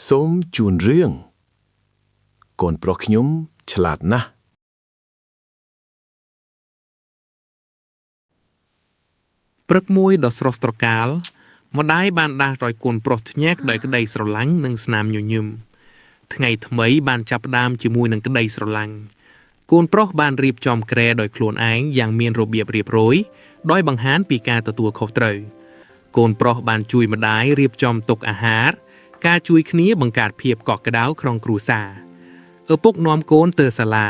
សូមជូនរឿងកូនប្រុសខ្ញុំឆ្លាតណាស់ ព្រឹកមួយដ៏ស្រស់ត្រកាលម្ដាយបានដាស់ដោយកូនប្រុសធ្ញាក់ដោយក្តីស្រឡាញ់និងស្នាមញញឹមថ្ងៃថ្មីបានចាប់ផ្ដើមជាមួយនឹងក្តីស្រឡាញ់កូនប្រុសបានរៀបចំគ្រែដោយខ្លួនឯងយ៉ាងមានរបៀបរៀបរយដោយបង្ហាញពីការទទួលខុសត្រូវកូនប្រុសបានជួយម្ដាយរៀបចំតុអាហារ ការជួយគ្នាបង្កើតភាពកក់ក្ដៅក្នុងគ្រួសារឪពុកនាំកូនទៅសាលា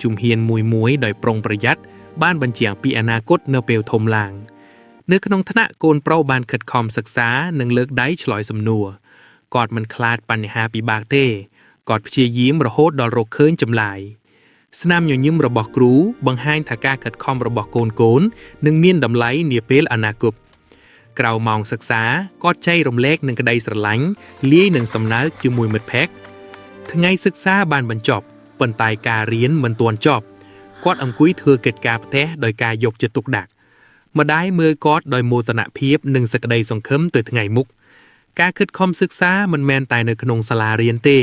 ជំហានមួយមួយដោយប្រុងប្រយ័ត្នបានបញ្ជាក់ពីអនាគតនៅពេលធំឡើង នៅក្នុងថ្នាក់កូនប្រុសបានខិតខំសិក្សានិងលើកដៃឆ្លើយសំណួរគាត់មិនខ្លាចបញ្ហាពិបាកទេគាត់ព្យាយាមរហូតដល់រកឃើញចម្លើយស្នាមញញឹមរបស់គ្រូបង្ហាញថាការខិតខំរបស់កូនកូននឹងមានតម្លៃនាពេលអនាគតក្រៅម៉ោងសិក្សាគាត់ចែករំលែកនឹងក្តីស្រឡាញ់លាយនឹងសំណើចជាមួយមិត្តភក្តិថ្ងៃសិក្សាបានបញ្ចប់ប៉ុន្តែការរៀនមិនទាន់ចប់គាត់អង្គុយធ្វើកិច្ចការផ្ទះដោយការយកចិត្តទុកដាក់ ម្ដាយមើលគាត់ដោយមោទនភាពនិងសក្តីសង្ឃឹមទៅថ្ងៃមុខការខិតខំសិក្សាមិនមែនតែនៅក្នុងសាលារៀនទេ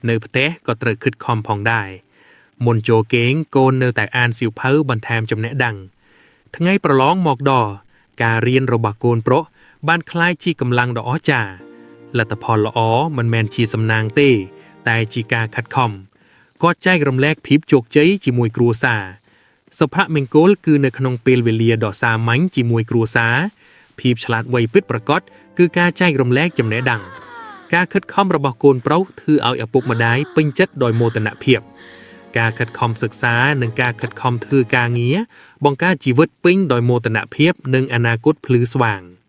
នៅផ្ទះក៏ត្រូវខិតខំផងដែរមុនចូលគេងកូននៅតែអានសៀវភៅបន្ថែមចំណេះដឹងថ្ងៃប្រឡងមកដល់ការរៀនរបស់កូនប្រុសបានក្លាយជាកម្លាំងដ៏អស្ចារ្យលទ្ធផលល្អមិនមែនជាសំណាងទេ តែជាការខិតខំគាត់ចែករំលែកភាពជោគជ័យជាមួយគ្រួសារ សុភមង្គលគឺនៅក្នុងពេលវេលាដ៏សាមញ្ញជាមួយគ្រួសារភាពឆ្លាតវៃពិតប្រាកដគឺការចែករំលែកចំណេះដឹងការខិតខំរបស់កូនប្រុសធ្វើឲ្យឪពុកម្ដាយពេញចិត្តដោយមោទនភាពការខិតខំសិក្សានិងការខិតខំធ្វើការងារបង្កើតជីវិតពេញដោយមោទនភាពនិងអនាគតភ្លឺស្វាង។